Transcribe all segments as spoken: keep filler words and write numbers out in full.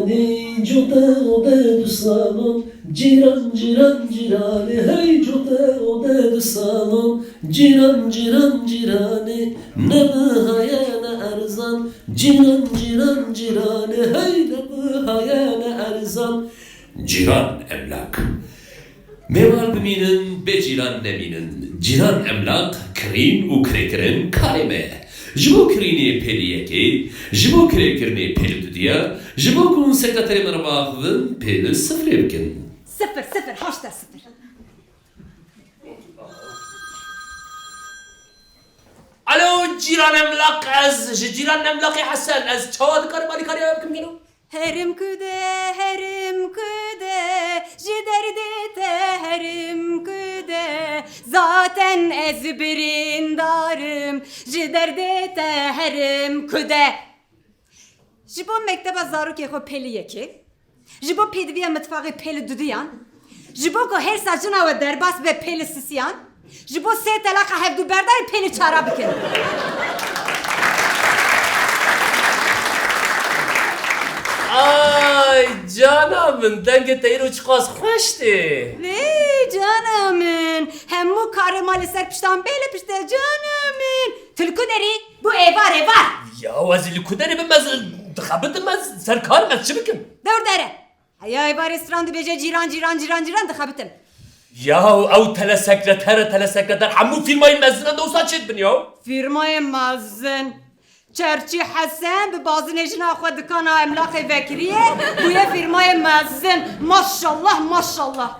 Hey cote ode du salon, cîran cîran cîranê, hey cote ode du salon, cîran cîran cîranê, ne bihaye ne erzan, cîran cîran cîranê, hey ne bihaye ne erzan. Cîran emlak. Mêval bimînin, bê cîran nemînin. Cîran emlak, kirîn û kirêkirin karê me ye. Ji bo kirînê pêlî yekê, ji bo kirêkirinê pêlî dudiya, ji bo ku hûn sekreterê me re biaxivin, pêlî sifirê bikin. Sifir, sifir, heşt sifir. Alo, cîran emlak, ez ji cîran emlakê Hesen, ez çawa dikarim alîkariya we bikim gelo? Herim kude, herim kude, ji derdê te herim kude, zaten ez birindarim, ji derdê te herim kude. Ji bo mekteba zarokê xwe pêlî yekê, ji bo pêdiviya mitfaxê pêlî dudiyan, ji bo ku hêrsa jina we derbas be pêlî sisiyan, ji bo sê teleqa hevdû berdarî pêlî çara bikin. Ay cana min, dengê te îro çiqas xweş tê. Lê cana min, hemû karê ma li ser piştan bê li pişt te cana min. Tu li ku derî? Bû êvar êvar. Ya ez li ku derê bim, ez dixebitim, ez ser kar im, ez çi bikim? Dewr dere. Heya êvarê stran dibêje cîran, cîran, cîran, cîran dixebitim. Ya ew telesekreter e, telesekreter. Hemû fîrmayên mezin e, dosa çê dibin ya? Fîrmayên mezin. Çerçî Hesen bi bazinê jina xwe dikana emlaqê vekiriye, bûye fîrmayê mezin. Maşallah, maşallah.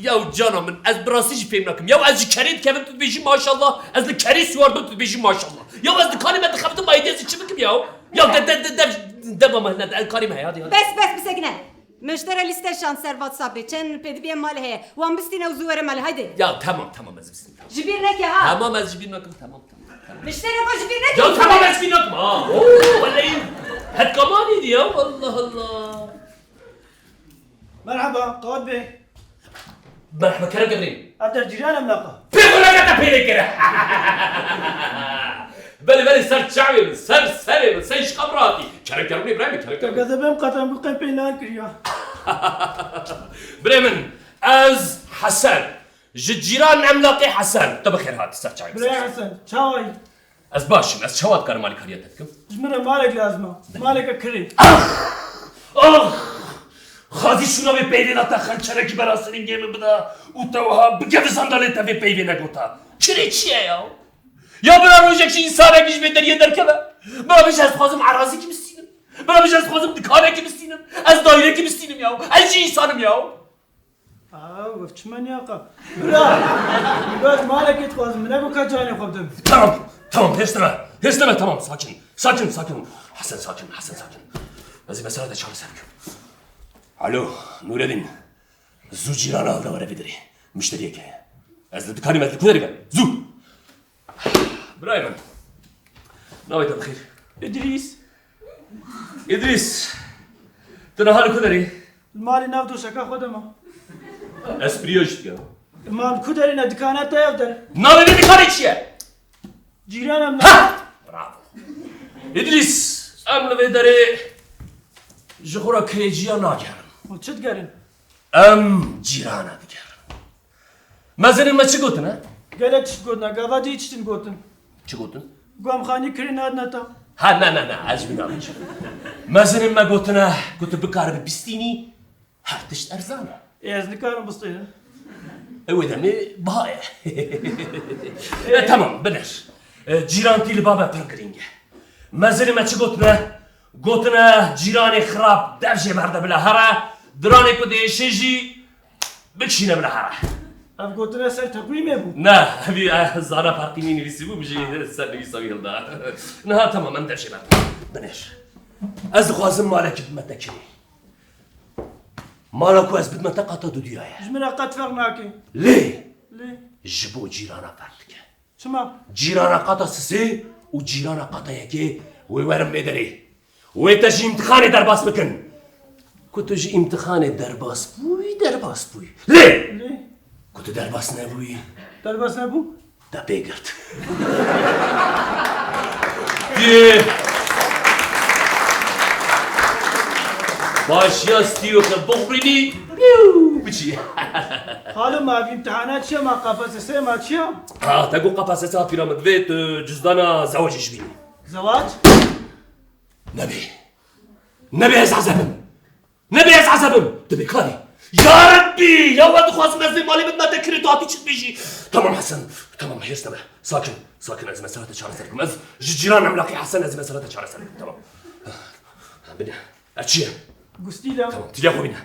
Ya cana min, ez bi rastî jî fêm nakim. Ya ez ji kerê dikevim, tu dibêjî maşallah, ez li kerê siwar bim, tu dibêjî maşallah. Ya ez dikanê me dixebitim, ma êdî ez ê çi bikim ya? Ya de, de, de, de, de, bama, ne, de, karê me, hadi, hadi. Bes, bes, bisekine. Min ji te re lîste şand ser WhatsAppê. Çend pêdiviyên malê heye. Wan bistîne û zû were malê, haydi. Ya tamam, tamam, ez bistînim, tamam. Ji bîr neke ha. Tamam, ez ji bîr nakim, tamam, tamam, tamam. Min ji te re got ji bîr neke. Ya tamam, ez ji bîr nakim ha. Oo, wellehî. Hetka manî diye, Allah Allah. Merheba, Qawat Bey. Merheba, kerem ke birî. Ev der cîran em naqa. Pê xwe neke te pê kire. Belê, belê, ser çavê min, ser serê min, sen ji qam rahatî. Kerem, kerem, birayê min, kerem, kerem. Gazebem qatan bu qempê nan kiriya. Birê min, ez Hesen. Ji cîran emlaqê Hesen. Tu bi xêr hatî ser çavê min. Birê Hesen, çawayî? Ez baş im, ez çawa dikarim alîkariya te bikim? Ji min re malek lazim e. Maleke kirê. Ax! Ax! Xwazî şûna vê peyvê de te xençerekî bera siringê min bida û te wiha bikeve zandalê te vê peyvê negota. Kirê çi ye ya? Ya bira rojek jî însanekî ji vê deriyê derkeve. Bira bêje ez dixwazim erazîkî bistînim. Bira bêje ez dixwazim dikanekî bistînim. Ez dayrekî bistînim ya. Ez jî însan im ya. Aw, ev çima niyaqa? Bira, bira, ez malekê dixwazim, min ego ka canê xwe bidim. Tamam, tamam, hêrs nebe, hêrs nebe, tamam, sakin, sakin, sakin. Hesen, sakin, Hesen, sakin. Ez ê mesela te çareser bikim. Alo, Nuredîn, zû cîrana hilde were vê derê. Mişteriyek heye. Ez li dikanê me, ez li ku derê me? Zû! Birayê min. Navê te bi xêr? Îdrîs. Îdrîs. Tu niha li ku derê? Li malê nav doşeka xwe de me. Espriya jî dike. Ma li ku derê ne dikana te ev der? Navê vê dikanê çi ye? Cîran em. Ha! Bravo. Îdrîs, em li vê derê ji xwe re kirêciya nagerin. Û çi digerin? Em cîrana digerin. Mezinên me çi gotine? Gelek tişt gotine, gava dî tiştin gotin. Çi gotin? Gomxanî kirî nadine te. Ha, ne, ne, ne, ez wî nabêjim. Mezinên me gotine, gotin bikaribe bistînî, her tişt erzan e. Ê, ez nikarim bistînim. Ew ê demê biha ye. E, tamam, binêr. E, cîrantî li ba me pir girîng e. Mezinên me çi gotine? Gotine, cîranê xirab dev jê berde bila here, diranê ku diêşe jî bikişîne bila here. Ev gotine ser teqwîmê bû? Ne, evî, e, zana Ferqînî nivîsîbû, min jî ser nivîsa wî hilda. Niha temam, em dev jê berde. Binêr. Ez dixwazim malekî bidime te kirê. Mala ku ez bidime te qata dudiya ye. Ji min re qet ferq nake. Lê Lê? Ji bo cîrana ferq dike. Çima? Cîrana qata sisê û cîrana qata yekê wê werin vê derê. Wê te ji îmtixanê derbas bikin. Ku tu ji îmtixanê derbas bûyî, derbas bûyî. Lê Lê? Ku tu derbas nebûyî. Derbas nebû? Te pê girt. Yê. Paşiya stîyo ke bixwînî, piû, biçî. Xalo, ma vî imtihana çi ye, ma K P S S ma çi ye? Ha, te got K P S S hat pîra min, divê tu cüzdana zewacê ji bînî. Zewac? Nebê. Nebê ez ezebim. Nebê ez ezebim. Tu bêkarî. Ya Rebbî, ya we dixwazim ez vê malê bidim te kirê, tu hatî çi dibêjî? Tamam Hesen, tamam, hêrs nebe. Sakin, sakin, ez mesela te çareser bikim. Ez ji cîran emlaqî Hesen, ez mesela te çareser bikim, tamam. Binê. Ev çi ye? Gustîl e. Tamam, tîlya xwe bîne.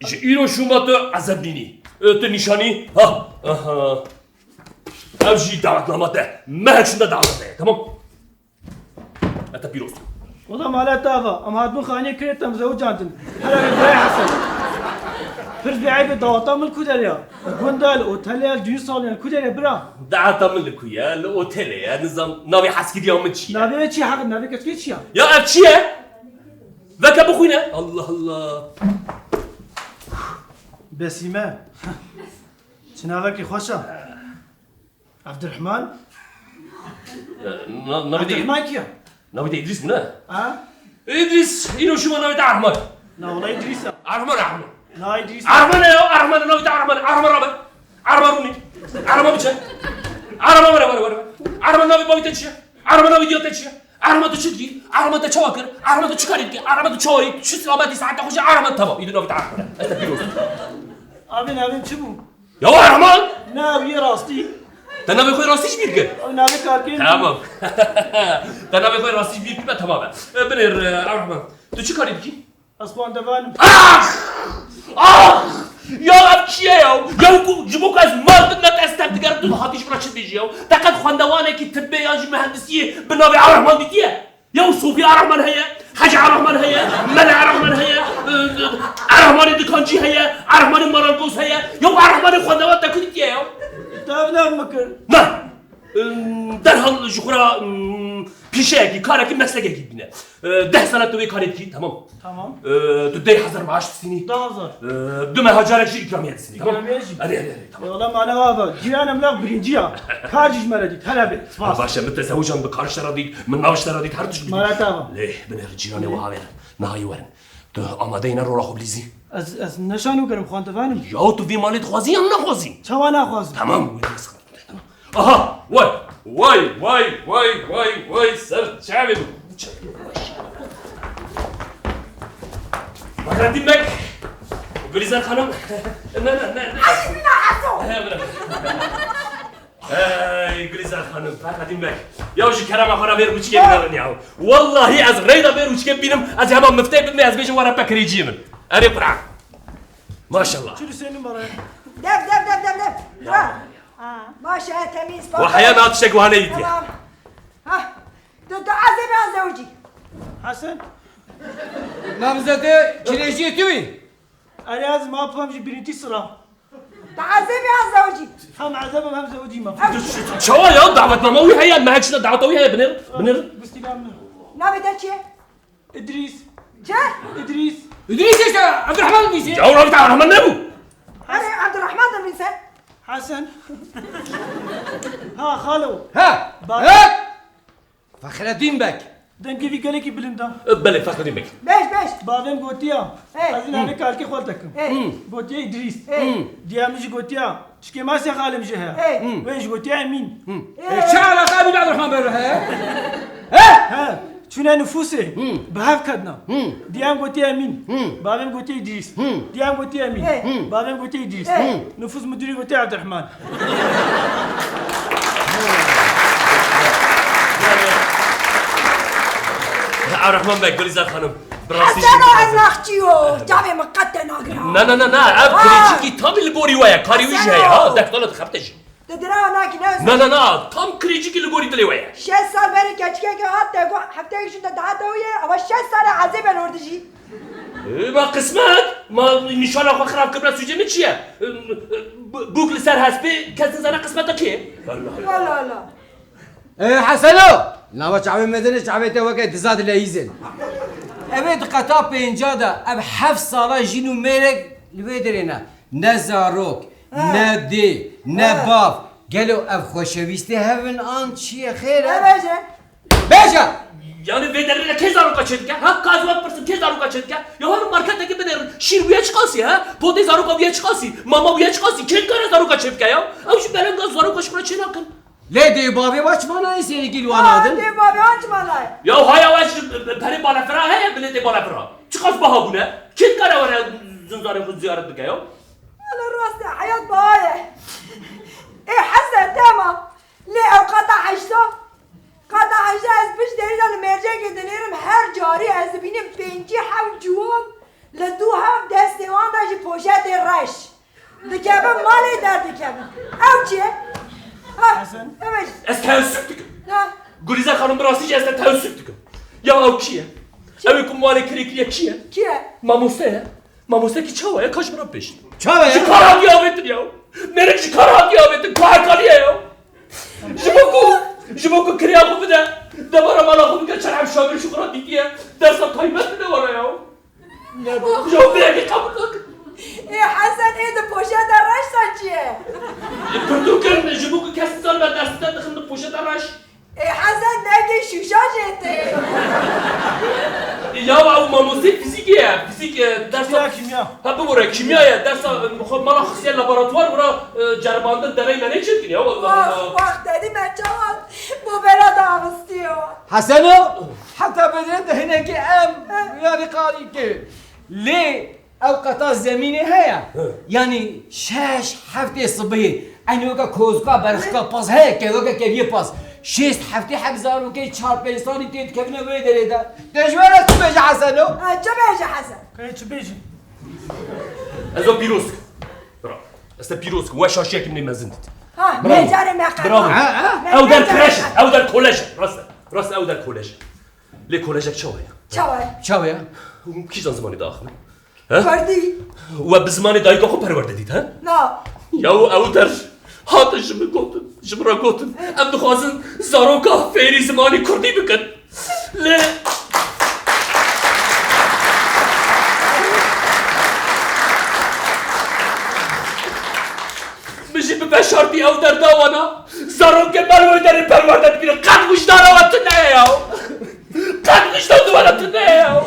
Ji îro şûma tu ezeb nînî. E, tu nîşanî? Ha, aha. Ev jî dawetnama te. Mehek şûnde dawet te ye, tamam? Ete pîroz. Wela mala te ava, em hatibûn xaniyê kirê te em zewicandin. Hele vê birayê Hesen. Pirs bê eybê daweta min li ku derê ya? Li gund e, li otelê ye, li düğün salonê ye, li ku derê bira? Daweta min li ku ye? Li otelê ye, nizam navê heskiriya min çi ye? Navê wê çi ye heqî, navê keçikê çi ye? Ya ev çi ye? Veke bixwîne. Allah Allah. Besîme. Çi navekî xweş e. Evdirehman? E, na-, navê te Evdirehman kî ye? Navê te Îdrîs bû, ne? Ha? Îdrîs, îro şûma navê te Erhman. Na, wela Îdrîs e. Erhman, Erhman. Na, Îdrîs e. Erhman e ya, Erhman e, navê te Erhman e. Erhman rabe. Erhman rûnê. Erhman biçe. Erhman were, were, were. Erhman navê bavê te çi ye? Erhman navê diya te çi ye? Erhman tu çi dikî? Erhman te çawa kir? Erhman tu çi karî dikî? Erhman tu çawa yî? Tu çi silametî saeta xwe ji Erhman tamam. Îdî navê te Erhman e. Ez te pîroz. Abi navê min çi bû? Ya Erhman! Na, wî rastî. Te navê xwe rastî ji bîr kir? Ew navê karkê min. Tamam. Te navê xwe rastî ji bîr kir, tamam e. E, binêr, e, Erhman. Tu çi karî dikî? Ez xwendevan im. Ah! Ah! Ya ev çi ye ya? Ya ku, ji bo ku ez mal bidime, te ez tev digerim, tu hatî ji min re çi dibêjî ya? Te qet xwendevanekî tibbê yan jî mühendisiyê bi navê Erhman dîtiye? Ya Sofiya Erhman heye, Hecî Erhman heye, Mele Erhman heye, e, e, Erhmanê dikancî heye, Erhmanê marangoz heye. Ya Erhmanê xwendevan te ku dîtiye ya? Te ev nav min kir. Na. E, derhal ji xwe re, e, pîşeyekî, karekî, meslekekî bîne. E, deh sala tu vê karê dikî, tamam. Tamam. E, tu deh hezar maaş distînî. Deh hezar. E, du meha carek jî îkramiye distînî, tamam. Îkramiye jî. Erê, erê, erê, tamam. E, wela mala ava, cîran emlak birinciya. Kar jî ji me re dît, hele be. Spas. Baş e, min te zewicand bi kar ji te re dît, min nav ji te re dît, her tişt dît. Mala te ava. Lê, binêr cîranê we havêr. Niha yê werin. Tu amade yî ne rola xwe bilîzî? Ez, ez ne şanoger im, xwendevan im. Ya tu vê malê dixwazî yan naxwazî? Çawa naxwazim? Tamam, wê dê sıkıntı. Aha, vay, vay, vay, ser çavê min. Fahrettin Bey, Gülizar Hanım. Ne, ne, ne, ne? Ay, ne, ne, ne? He, bırak. Hey, Gülizar Hanım, Fahrettin Bey. Ya ji kerema xwe re vê rûçikê binarin ya. Wallahî ez reyda vê rûçikê bînim, ez hema miftê bidim, ez bêjim were pekirêciyê min. Erê Quran. Maşallah. Çi Hüseyin'in bana? Dev, dev, dev, dev, dev. Bırak. Ha. Maşallah, temiz. Ve haya na tiştek wahane yitiye. Tamam. Ha. Tu, tu azê ben zewci. Hasan. Namzete kirêjiyê tu yî? Erê ez ma pam jî birinci sıra. Tu azê ben zewci. Hem azê ben hem zewci ma. Çawa ya, davetnama wî heye, mehek şina daveta wî heye, binêr, binêr. Navê te çi ye? İdris. Çi? İdris. İdris işte, Abdurrahman mı işte? Ya, Abdurrahman ne bu? Erê, Abdurrahman da bin sen. Hasan. Ha, xalo. Ha. Bak. Ha. Fahrettin Bek. Dengê vî gelekî bilind e. E, belê, Fahrettin Bek. Beş, beş. Bavê min gotiya. Hey. Ez ê navê kalkê xwe tekim. Hey. Gotiye Îdrîs. Hey. Diya min jî gotiya, çikê masê xalê min jî heye. Hey. Wê jî gotiye Emîn. Hey. E, çi alaqa Emîn Abdurrahman Bey re heye? He? He. Çûne nifûsê. Bi hev ketina. Diya min gotiye Emîn. Bavê min gotiye Îdrîs. Diya min gotiye Emîn. Hey. Bavê min gotiye Îdrîs. Hey. Nifûs müdürü gotiye Abdurrahman. Errahman Bey, Gulîzar Xanim, bi rastî jî Heseno, ez naxçî yo, çavê min qet te nagira. Na, na, na, na, ev kirêcikî tam li gorî we ye, karî wî jî heye, ha, deh dolar dixebite jî. Tu dira nakî ne? Na, na, na, tam kirêcikî li gorî dilê we ye. Şeş sal berê keçikeke hat te got, hefteyek jin de daha te wî ye, ewa şeş sal e ezê ben ordi jî. E, ma qismet, ma nîşana xwe xirab kiribine sûcê min çi ye? E, e, bûk li ser hespê, kes nizane qismeta kê? Allah Allah. Allah Allah. Ê Heseno! Nava çavê me de ne, çavê te weke diza dileyîzin. Ev ê di qeta pênca de, ev heft sala jin û mêrek li vê derê ne. Ne zarok, ha, ne dê, ne, ha, bav. Gelo ev xweşewîstê hev in an çi ye xêr e? Ne bêje? Bêje! Yani vê derê de kê zaroka çêdike? Ha? Ka ez we bipirsim, kê zaroka çêdike? Ya her marketekê binêrin. Şîr wî ye çiqasî, ha? Potê zaroka wî ye çiqasî? Mama wî ye çiqasî? Kê dikare zaroka çêbike ya? Ew jî beleng a zaroka ji xwe re çênakin. Lê dê bavê we çima nayê sêrikî li wan nadin? Dê bavê wan çima nayê? Ya haya we ji perê balefira heye, bilêtê balefira. Çiqas baha bûne? Kê dikare were zinzarê xwe ziyaret bike ya? Wele rast e, heyat baha ye. Ê Hesen, tema. Lê ew qata heşta. Qata heşta ez pişt derî de li mêrcekê dinêrim, her carî ez dibînim pêncî heft ciwan li dû hev destê wan de ji poşetê reş dikevin malê derdikevin. Ew çi ye? Ha, Hesen. Evet. Ez teessüf dikim. Ha. Gulîze xanim, bi rastî jî ez te teessüf dikim. Ya ew kî ye? Ew ê ku malê kirê kiriye kî ye? Kî ye? Mamoste ye. Mamoste kî çawa ye? Ka ji min re bibêjin. Çawa ye? Ji kar hatiye avêtin ya. Mêrik ji kar hatiye avêtin. Ku hekaniye ya. Ji bo ku, ji bo ku kiriya xwe bide, debara mala xwe bike, çerhem şagir ji xwe re dîtiye, dersa taybet bide were ya. Ya vê yekê qebûl nakin. Ê Hesen, ê di poşeta reş de çi ye? Ê pirtûk in, ji bo ku kes nizanibe, ders dide dixin di poşeta reş. Ê Hesen, dengê şûşa jê tê. Ya ew mamostê fîzîkê ye. Fîzîk, e, dersa... Kîmya, kîmya. Ha, bibore, kîmya ye. Dersa, e, xwe mala xistiye laboratuwar, wira, e, ceribandin derey me nêçêdikir ya. Wah, wah, dedî me çawa bo bela de axistiyo. Heseno, heta bedre de hinekî em, yani qalî ki. Lê Ew qeta zemînê heye. Hı. Yanî şeş heftê sibihê, eynî weke kozika berxika pas heye, keveke keviyê pas. Şêst heftê heb zarokê çar pênc salî tê dikevine wê derê de. Te ji we re çi bêje Heseno? Ha, çi bêje Hesen? Kayê çi bêjin? Ez o pîroz kim. Bravo. Ez te pîroz kim. We şaşiyekî min ê mezin dît. Ha, bravo. Necarê me qet. Bravo. Ha, ha. Ew der kreş e, ew der kolej e. Rast e. Rast e, ew der kolej e. Lê kolejek çawa ye? Çawa ye? Çawa ye? Hûn kîjan zimanî diaxivin? He? Kurdî. We bi zimanê dayika xwe perwerde dît, he? Na. Ya ew der hatin ji min gotin, ji min re gotin, em dixwazin zaroka fêrî zimanî kurdî bikin. Lê min jî bi veşartî ew der da wana. Zarokê me li wê derê perwerde dibînin. Qet wijdana we tune ye ya. Qet wijdan di we re tune ye ya.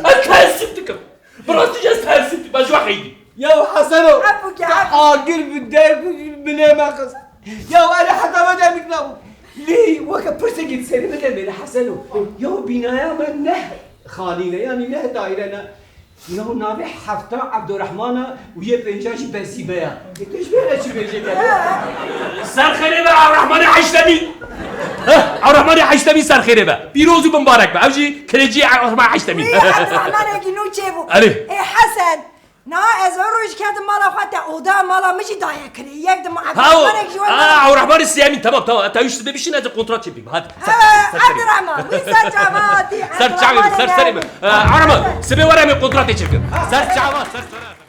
Ez teessüf dikim. Bi rastî jî ez teessüf dikim. Ez ji we xeyrî. Ya Heseno, Ebuke, te ebuke. Agir bi derg û binê me xist. Ya erê heta me demik nabû. Lê weke pirsekî di serê min de mêle Heseno. Ya bînaya me neh xanî ne, yanî neh daîre ne. Ya navê hefta Ebdurrahman e û yê pênca jî Besîme ye. E, tu ji bê re çi bêjê te? Ser xêrê be Ebdurrahmanê Heştemî. Heh, Ebdurrahmanê Heştemî ser xêrê be. Pîroz û bimbarek be. Ew jî kirêcî Ebdurrahman Heştemî. Wî Ebdurrahmanekî nû çêbû. Erê. Ê Hesen, niha ez her roj ketim mala xwe te oda mala min jî daye kirê. Yek di ma Haw. Ebdurrahmanek ji we. Aa, Ebdurrahmanê sêyemîn. Tamam, tamam. Te wî tiştê bişîne, ez ê kontrat çêbîm. Hadi. Ser, ser, ser, ser. Abdurrahman, wî ser çava. Ser, ser, ser, ser. Abdurrahman, sibê were em ê kontratê çêbikin. Ser çava, ser, ser.